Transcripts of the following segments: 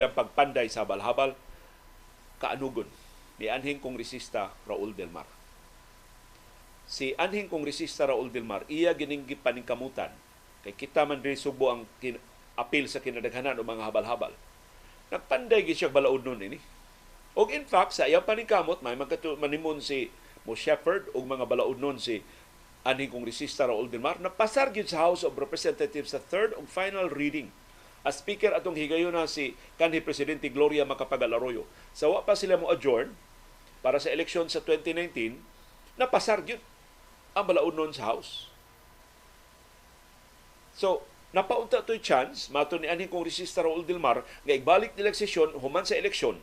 Pagpanday sa habal-habal kaanugon ni anhing Kongresista Raul Del Mar. Si anhing Kongresista Raul Del Mar, iya gining gipaningkamutan kay kita man diri Sugbo ang apil sa kinadaghanan o mga habal-habal. Nagpanday gid siya balaod nun ini. Og in fact, sa iyang paningkamot, may manimon si Mo Shepherd og mga balaod nun si anhing Kongresista Raul Del Mar, napasar gid sa House of Representatives sa third ug final reading. As speaker atong higayuna si kanhi Presidente Gloria Macapagal Arroyo. Sa wa pa sila mo adjourn para sa eleksyon sa 2019, napasar gyud ang balaod nun sa House. So, napaunta to'y chance, mato ni anhing Kongresista Raul Del Mar, nga igbalik nila sesyon human sa eleksyon,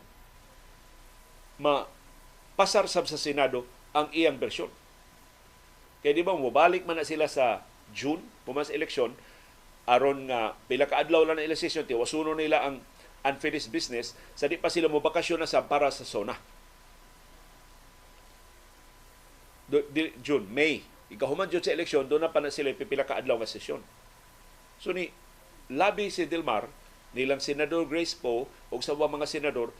mapasar sab sa Senado ang iyang bersyon. Kaya di ba, mobalik man na sila sa June, human sa eleksyon, aron nga pila ka adlaw lang na ila sesyon, tiwasuno nila ang unfinished business, sa di pa sila mobakasyon na sa para sa SONA. June, May, ikahuman jud sa eleksyon, doon na pa na sila pipila ka adlaw nga sesyon. So ni labi si Del Mar, nilang Senador Grace Poe ug sa mga senador,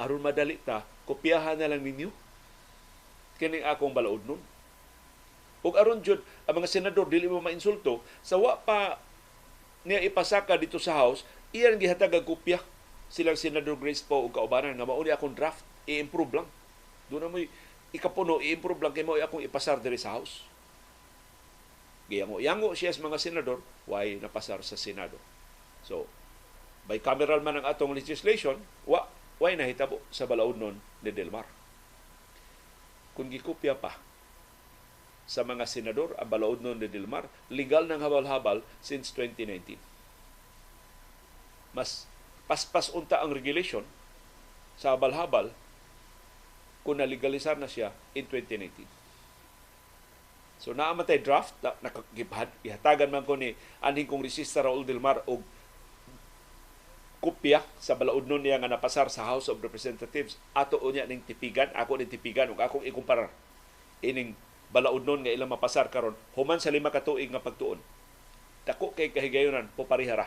aron madali ta, kopyahan na lang ninyo kining akong balaod nun. Ug aron jud ang mga senador dili mo mainsulto, sa wa pa niya ipasaka dito sa House, iyang gihatag ang kopya silang Senador Grace Poe ug kaubanan nga mao ni akong draft, i-improve lang. Doon na mo'y ikapuno, i-improve lang kay mao akong ipasar diri sa House. Giyango-yango siya sa mga senador, why napasar sa Senado. So, bicameral man ang atong legislation, why nahitabo sa balaod nun ni Del Mar. Kung gikopya pa sa mga senador ang balaod nun ni Del Mar, legal ng habal-habal since 2019. Mas paspas unta ang regulation sa habal-habal kung nalegalisar na siya in 2019. So naamatay draft, ihatagan man ko ni anhing Kongresista Raul Del Mar og kopya sa balaod nun niya nga napasar sa House of Representatives. Ato unya ning tipigan, ako ning tipigan ug akong ikumparar ining balaod nun nga ilang mapasar karon human sa 5 ka tuig nga pagtuon. Dako kay kahigayonan poparihara